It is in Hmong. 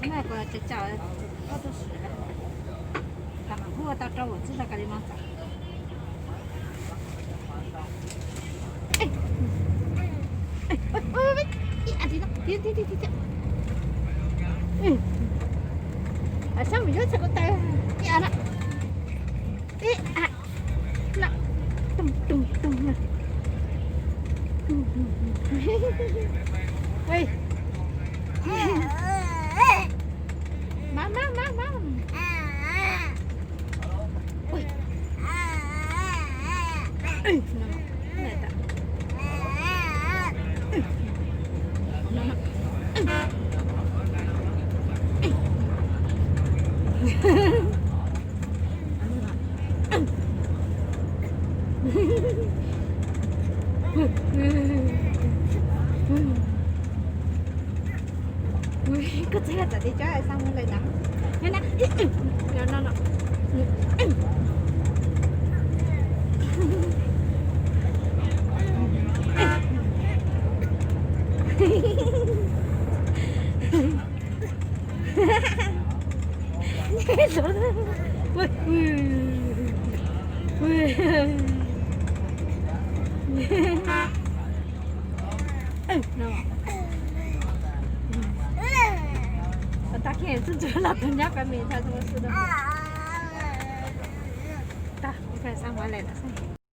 Ntawm ko cov cov, koj tuaj sim, tau mam hu tau rau, txhob zoo ka li no txav. Ib a, ib a, ib a, ib a. Sab mus yuav txhais ko taw, ib a na, ib a na, tum tum tum na. Mom, mom, mom, mom. Koj txog yog tam tis cov xa mus lawm na. No no. Tag kis txhua txhua los tus nyob qhov me ntawd txhua txhua. Tag, xa mus lawm na.